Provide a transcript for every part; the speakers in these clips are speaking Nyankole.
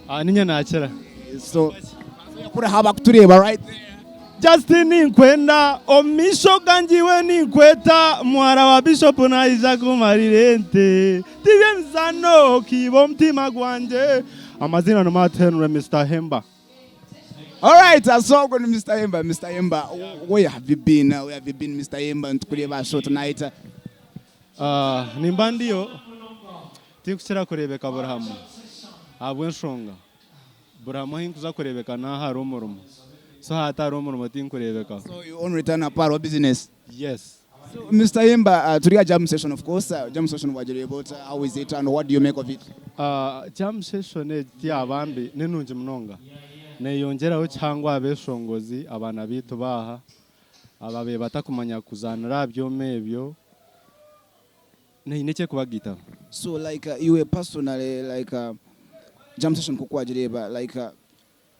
Ah, ninye nakira. So kuri haba kutureeba right there. Justin ninkwenda omu maisho gangye iwe ninkweta muhara wa Bishop naija kumarira ente tibyemizano kiiba omutima gwangye amazina ni Matt Henry Mister Hemba. Alright, uh, so ogwo ni Mr. Hemba. Mr. Hemba, where have you been? Where have you been, Mr. Hemba? Nitukureeba aha show tonight. Ah, nimba ndiyo tinkukira kureebeka buri hamwe ahabw'enshonga buri hamwe ahi nkuza kureebeka n'ahari omurimo so ahatari omurimo tinkureebekaho. So you only turn up hariho business. Yes. So Mr. Hemba, turi aha jam session of course. Jam session wagireeba ota? How is it and what do you make of it? Ah, jam session egi tiyaaba mbi ni nungi munonga. Neeyongyeraho kihango aha beeshongozi abaana baitu baaha ababaire batakumanya kuzaanira aha byoma ebyo neine eki erikubagaitaho. So like iwe personally like jam session nk'oku wagireeba like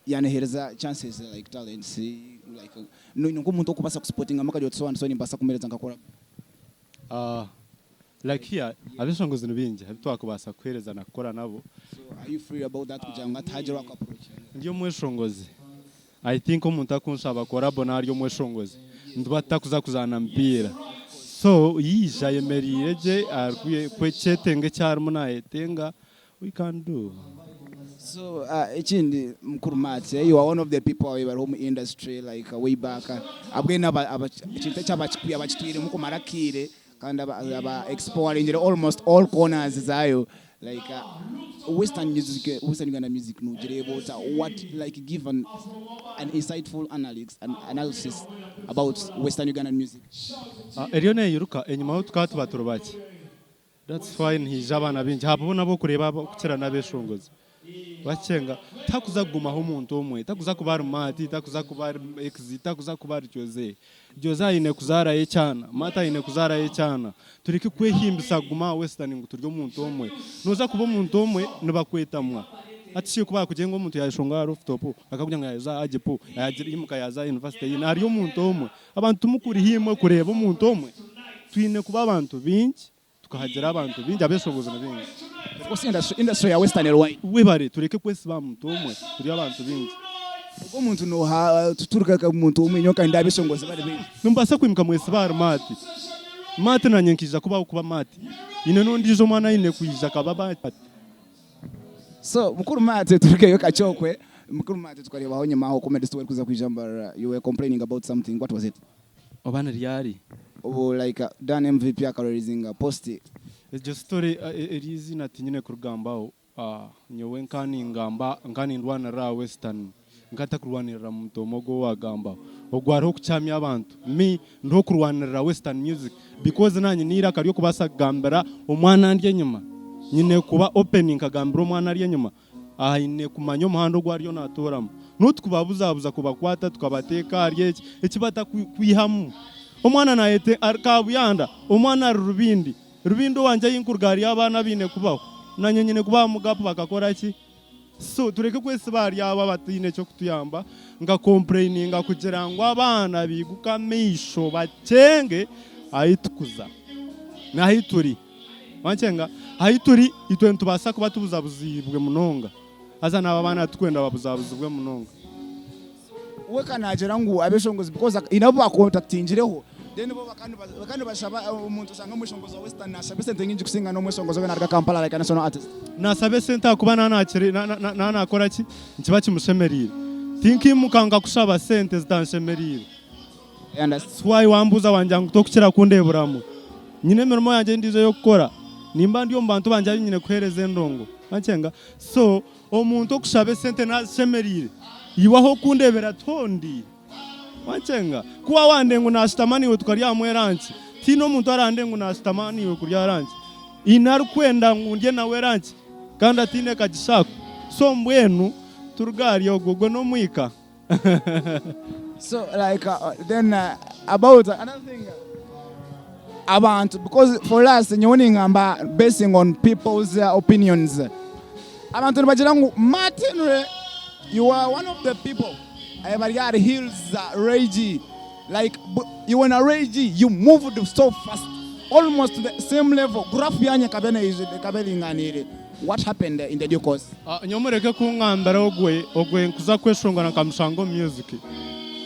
yanehereza chances like talents like noine nk'omuntu okubaasa kusipotingamu akagira oti so and so nimbaasa kumuhereza nkakora. Like here abeshongozi ni baingi abu twakubaasa kuhereza na kukora nabo. So are you free about that kugira ngu hatagira owaku approachinga? Ndi omweshongozi I think omuntu akunshaba collabo naaba ari omweshongozi nituba tutakuza kuzaana mupiira so yaija ayemereire gye ekyetengo eki arimu nayetenga we can do. So ekindi mukuru Matt you are one of the people abariho omu industry like way back abwenu ekintu eki abakitwiremu kumara akaire kandi aba exploringire almost all corners zaayo like western music western Uganda music nogireeba ota what like give an an insightful analysis about western Ugandan music. Eriyo neyiruka enyima ho tukaba tuba turi bakye. That's why nihaija abaana baingi haabaho n'ab'okureeba ab'okukira n'abeshongozi. Bakyenga takuza kugumaho omuntu omwe, takuza kuba ari Matt, takuza kuba ari X, takuza kuba ari Jose. Jose aine kuzaarayo ekyana, Matt aine kuzaarayo ekyana. Tureke kwehimbisa kuguma aha Western ngu turi omuntu omwe. Nooza kuba omuntu omwe nibakwetamwa. Hati shi ku baakugira ngu omuntu yaayeshongora aha rooftop, bakakugira ngu yaaza aha Agip, yaimuka yaaza aha university, ari omuntu omwe. Abantu timukuriho imwe kureeba omuntu omwe. Twine kuba abantu baingi tukahagira abantu baingi, abeshobozi ni baingi. Of course industry, industry ya western eri wide. Webare tureke kwesiba aha muntu omwe, turi abantu baingi. Ogwo omuntu noha tuturuka nka omuntu omwe nyowe kandi abeshongozi bari baingi. Nimubaasa kwimuka mwesibe ahari Matt. Matt nanye nkaija kubaho kuba Matt. Haine n'ondiijo omwana aine kwija akaba Matt. So mukuru Matt turukeyo kakye okwe, mukuru Matt tukareebaho enyima aho comedy store erikuza kwija Mbarara you were complaining about something what was it? Oba ni ryari? Obu like Dan MVP aka releasinga post. Egyo story eryo eiziina tinyine kurigambaho nyowe nka ningamba nka nindwanirira aha western nka ntakurwanirira muntu omwe ogu owagambaho ogwo ariho kukyamya abantu me ndiho kurwanirira western music because nanye neiraka ryokubaasa kugambira omwana andi enyima nyine kuba open nkagambira omwana ari enyima Aine kumanya omuhanda ogu ariyo naatooramu. Not kubabuzabuza kubakwata tukabateeka ahari eki eki batakwihamu. Omwana naayete ari Kabuyanda, omwana ari Rubindi. Rubindi owangye ahi nkuruga hariyo abaana abaine kubaho. Naanye nyine kubaha mu gap bakakora ki? So tureke kwesiba ahari abo abataine ky'okutuyamba nka complaininga kugira ngu abaana baiguke amaisho bakyenge ahi tukuza n'ahi turi. Wankyenga, ahi turi itwe nitubaasa kuba tubuzabuziibwe munonga, haza n'abo abaana titukwenda babuzabuzibwe munonga. We ka naagira ngu abeshongozi because haine abu baakontakitingireho then bo bakaba nibashaba omuntu oshanga omweshongozi wa western naashaba esente nyingi kusinga n'omweshongozi obe naaruga Kampala like a national artist. Naashaba esente ahakuba naaba naakora ki? Nikiba kimushemereire. Tinkiimuka nkakushaba sente zitanshemereire. That's why wambuuza wangira ngu tokukira kundeeburamu. Nyine emirimo yangye endiijo ey'okukora. Nimba ndi omu bantu bangye abu nyine kuheereza endongo. Wankyenga? So, omuntu okushaba esente naazishemereire. Iwe ah'okundeebera tiho ndi. Wankyenga? Ku waawande ngu naashutama naiwe tukarya hamwe ranki, tihaine omuntu arande ngu naashutama naiwe kurya ranki. Haine arikwenda ngu ndye nawe ranki kandi ataine kagisha ako. So mbwenu turuge ahari ogwo, ogwo n'omwika. So like then about another thing abantu because for us nyowe ningamba basing on people's opinions abantu nibagira ngu Matt Henry you are one of the people abari ahari heels za Ray G like iwe na Ray G you moved so fast almost the same level graph yanyu ekaba ekaba eringaniire. What happened in the due course? Nyowe mureke kungambira ogwe ogwe nkuza kweshongora nkamushanga omu music.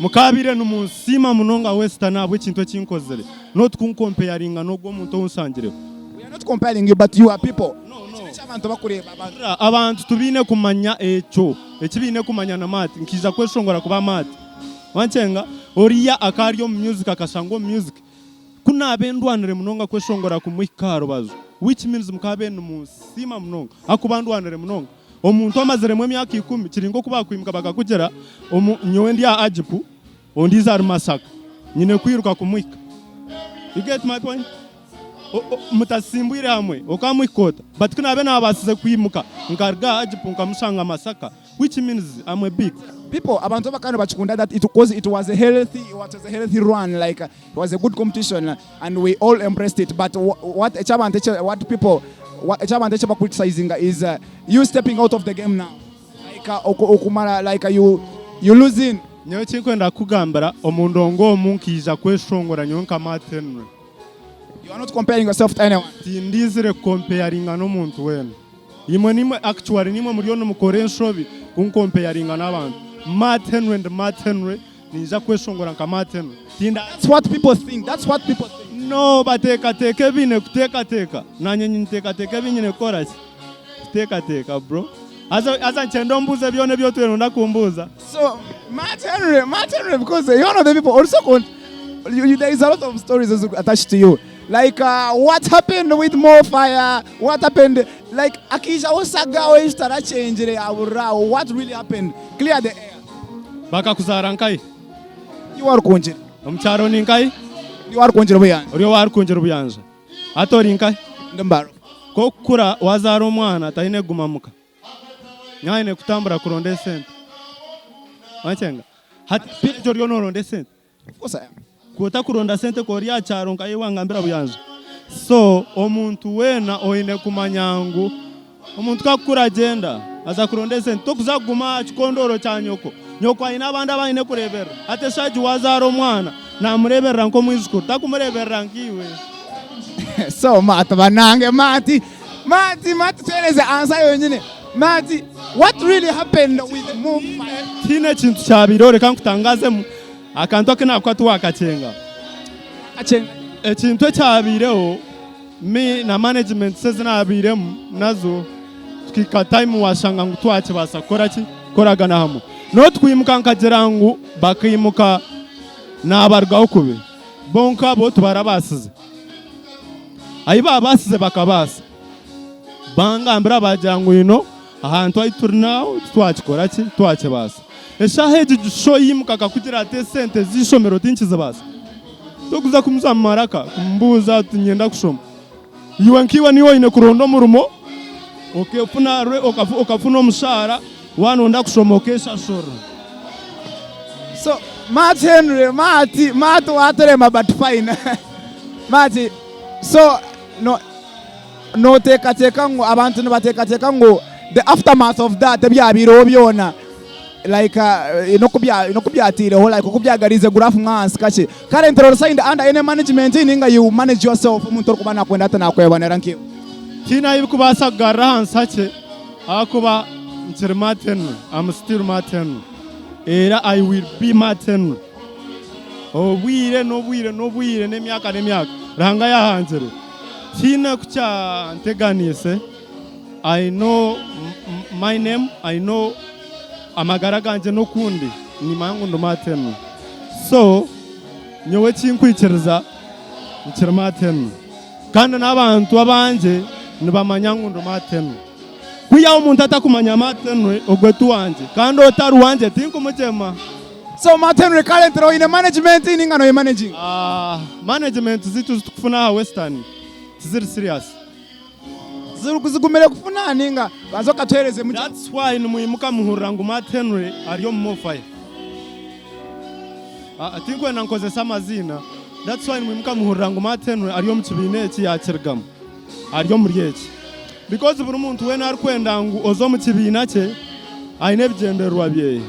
Mukabaire nimunsiima munonga Western ahabw'ekintu eki nkozire not kunkompeyaringa n'ogwo omuntu ou nshangireho. We are not comparing you but you are people. No, no. Eki nikyo abantu bakureeba abantu. Hurira, abantu tibaine kumanya ekyo. Eki baine kumanya na Matt, nkaija kweshongora kuba Matt. Wankyenga? Oriya akaba ari omu music akashangwa omu music. Ku naabe ndwanire munonga kweshongora kumuhika aha rubaju, which means mukaabe nimunsiima munonga ahakuba ndwanire munonga. Omuntu amaziremu emyaka ikumi kiri nk'oku baakwimuka bakakugira omu nyowe ndi aha Agipu ondiijo ari Masaka nyine kwiruka kumuhika. You get my point? O, o, mutasimbwire hamwe okamuhika ota? But ku naabe naabaasize kwimuka nkaruga aha Agipu nkamushanga Masaka which means I'm a big. People, abantu bakaba nibakikunda that it cause it was a healthy, it was a healthy run like it was a good competition and we all embraced it but what ekyabantu ekya what people what ekyabantu eki bakucriticizinga is you stepping out of the game now like okumara like you you losing. Nyowe ekinkwenda kukugambira omu ndongo omu nkaija kweshongora nyowe nka Matt Henry. You are not comparing yourself to anyone. Tindizire kukompeyaringa n'omuntu weena. Imwe nimwe actually nimwe muriyo nimukora enshobi kunkompeyaringa n'abantu. Matt Henry ndi Matt Henry ninza kweshongora nka Matt Henry. Tinda That's what people think. That's what people think. No bateekateeka ebi baine kuteekateeka nanye ninteekateeka ebi nyine kukora ki? Kuteekateeka bro. Haza haza nikyenda ombuuze byona ebi otwire noyenda kumbuuza. So Matt Henry, Matt Henry, because you're one of the people also con you, you, there is a lot of stories attached to you. Like uh, what happened with More Fire? What happened? Like akija osaga oistara change abura. What really happened? Clear the air. Bakakuzaara nkahi? You are kunjira. Omu kyaro ni nkahi? You are kunjira buyanja. Ori owa Rukungira Buyanja. Hati ori nkahi? Ndi Mbaro. Ku okukura wazaara omwana taine kuguma muka. Nawe aine kutambura kuronda esente. Wankyenga? Hati ekyo oriyo noronda esente. Of course I am. Ku otakuronda sente ku ori aha kyaro nka iwe wangambira Buyanja. So omuntu weena oine kumanya ngu omuntu ku akukura agyenda aza kuronda esente tokuza kuguma aha kikondooro kya nyoko. Nyoko aine abandi abu aine kureeberera. Hati eshaaha egi waazaara omwana naamureeberera nk'omwijukuru takumureeberera nkaiwe. So Matt banange Matt Matt Matt tuhereze answer yonyine Matt what really happened with Move Fire? Tihaine ekintu kyabaireho reka nkutangazemu Akantu aku naakuha tiwaakakyenga. Ekintu ekyabaireho, me na management ezi naabairemu nazo tukahika time waashanga ngu twakibaasa kukora ki? Kukoragana hamwe. Not kwimuka nkagira ngu bakaimuka naabarugaho kubi. Bo nkabo tibarabaasize. Ahi baabaasize bakabaasa. Bangambira baagira ngu you know, Ahantu ahu turi naho titwakikora ki? Titwakibaasa. Eshaaha egi Joshua oyimuka akakugira ati esente z'eishomero tinkizibaasa. Tokuza kumuza mu maraka kumubuuza ati niinyenda kushoma. Iwe nkaiwe niiwe oine kuronda omurimo okefuna okafuna omushaara waaba noyenda kushoma okeshashurira. So Matt Henry, Matt, Matt waturema but fine. Matt, so no Noteekateeka ngu abantu nibateekateeka ngu the aftermath of that ebyabaireho byona like n'oku byateireho like oku byagariize graph nka ahansi kakye. Currently ori signed under any management ninga you manage yourself omuntu orikuba nakwenda ati nakwebonera nkaiwe? Tihaine ahu bikubaasa kugarura ahansi hakye ahakuba nkiri Matt Henry, am still Matt Henry era I will be Matt Henry obwire n'obwire n'obwire n'emyaka n'emyaka Ruhanga yahangire. Tihaine ku kyanteganiise, I know my name, I know amagara gangye n'oku ndi, nimanya ngu ndi Matt Henry. So nyowe eki nkwikiriza nkiri Matt Henry. Kandi n'abantu abangye nibamanya ngu ndi Matt Henry. Kwihaho omuntu atakumanya Matt Henry, ogwe ti wangye. Kandi otari wangye tinkumugyema. So Matt Henry currently oine management ninga noye managing? Management zaitu ezitukufuna aha Western tiziri serious. Zigumire kufuna ninga banza okatuherezemu gye. That's why nimwimuka muhurira ngu Matt Henry ari omu More Fire. Tinkwenda nkozese amaziina. That's why nimwimuka muhurira ngu Matt Henry ari omu kibiina eki yakirigamu. Ari omuri eki. Because buri muntu weena arikwenda ngu oze omu kibiina kye aine ebigyendererwa byeye.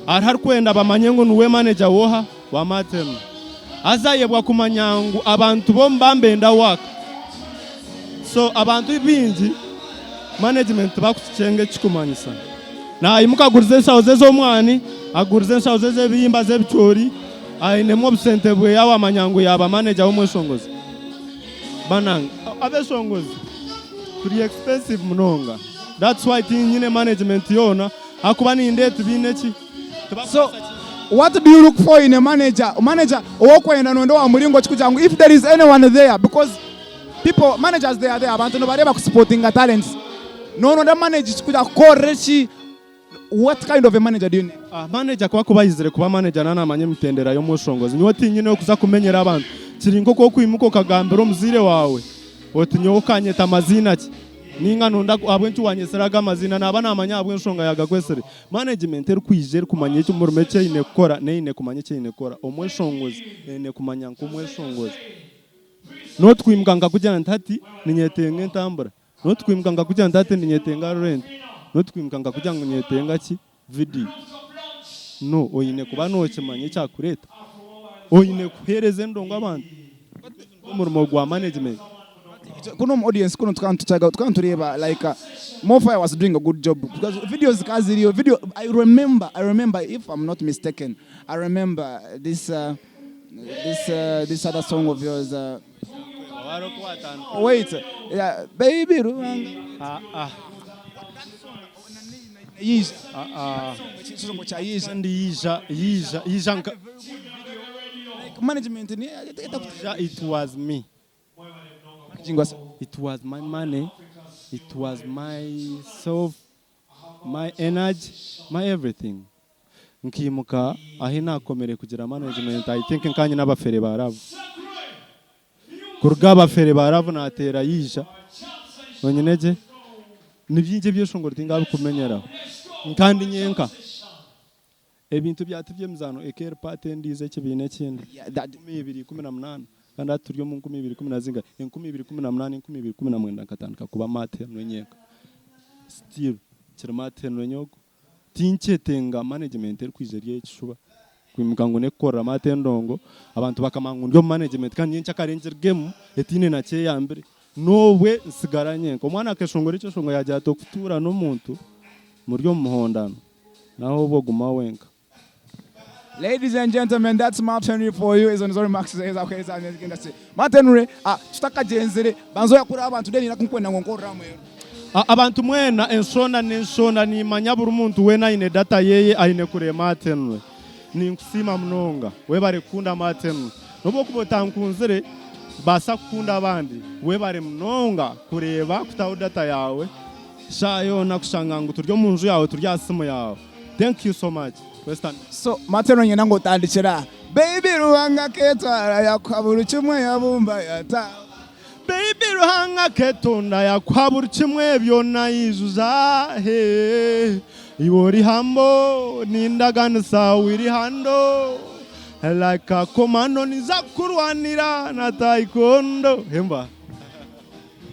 Hariho arikwenda bamanye ngu niwe manager w'oha? Wa Matt Henry. Haza ayebwa kumanya ngu abantu bo nibambenda work. So abantu baingi. Management tibakutukyenga ekikumanyisa. Nayimuka agurize enshaho ze z'omwani, agurize enshaho ze z'ebihimba z'ebicoori, ainemu obusente bweye wamanya ngu yaba manager w'omweshongozi. Banange abeshongozi turi expensive munonga that's why tinyine management yoona ahakuba nindeeba tibaine ki So what do you look for in a manager? Manager owokwenda noyenda owa muringo ki kugira ngu if there is anyone there because people managers they are there abantu nibareeba ku supportinga talents. Noronda manager ki kugira akukorere ki? What kind of a manager do you need? Ah, manager ku akuba ayizire kuba manager na namanya emitendera y'omweshongozi. Nyowe tinyine okuza kumenyera abantu. Kiri nk'oku okwimuka okagambira omuzaire waawe oti nyowe okanyeta maziina ki? Ninga nonda ahabw'enki wanyetsire aga amaziina? Naba namanya ahabw'enshonga yagakwetsire. Management erikwija erikumanya eki omurimo eki eine kukora n'eine kumanya eki eine kukora. Omweshongozi eine kumanya nk'omweshongozi. N'otwimuka nkakugira nti hati ninyetenga entambura. N'otwimuka nkakugira nti hati ninyetenga rent. N'otwimuka nkakugira ngu ninyetenga ki? Video. No, oine kuba nookimanya ekyakureeta. Oine kuheereza endongo abantu. Omurimo gwa management. Kunu omu audience kunu tukaba nituchaga tukaba nitureeba like Mofaya was doing a good job because videos zikaba ziriyo video I remember I remember if I'm not mistaken I remember this uh, this uh, this other song of yours uh, wait yeah, baby Ruhanga Ah, ah. Yiija Ah, ah. ekizungu kya yiija Kandi yiija yiija yiija nka like management ni yiija it was me. It was my money, it was my self, my energy, my everything. Nkimuka ahi nakomere kugira management I think nkanye n'abafere ba love. Kuruga abafere ba love nateera yiija onyine gye ni bingi ebyeshongoro tingabikumenyeraho kandi nyenka. Ebintu bya tiby'emizaano eka eri part endiijo ekibiina ekindi. 2018 kandi hati turi omu 2010 zingahi? 2018, 2019 nkatandika kuba Matt Henry nyenka. Still nkiri Matt Henry nyogo. Tinkyetenga management erikwija eri ey'ekishuba kwimuka ngu n'ekukorera Matt endongo abantu bakamanya ngu ndi omu management kandi nyencakare ngirugemu etaine na kyeyambire. N'obwe nsigara nyenka. Omwana akeshongora ekyeshongoro yaagira ati okutuura n'omuntu muri omu muhondano. Naho obwo guma wenka. Ladies and gentlemen, that's Matt Henry for you. Ezo nizo remarks ze ezakuhereza music industry. Matt Henry, ah, tutakagyenzire, banza oyakure abantu then nakunkwenda ngu onkorere aha muheru. A Abantu mwena enshonda n'enshonda nimanya buri muntu weena aine data yeye aine kureba Matt Henry. Ninkusiima munonga. Webare kukunda Matt Henry. N'obu okuba otankunzire, baasa kukunda abandi. Webare munonga kureeba kutaho data yaawe. Shaaha yoona kushanga ngu turi omu nju yaawe turi aha simu yaawe. Thank you so much Western. So Martin niinyenda ngu otandikire aha. Baby Ruhanga aketwara yakuha buri kimwe yabumba yataho. Baby Ruhanga aketonda yakuha buri kimwe byona yijuza he Iwe ori humble nindaganisa wiri handle like a commando ninza kukurwanira na taekwondo hemba.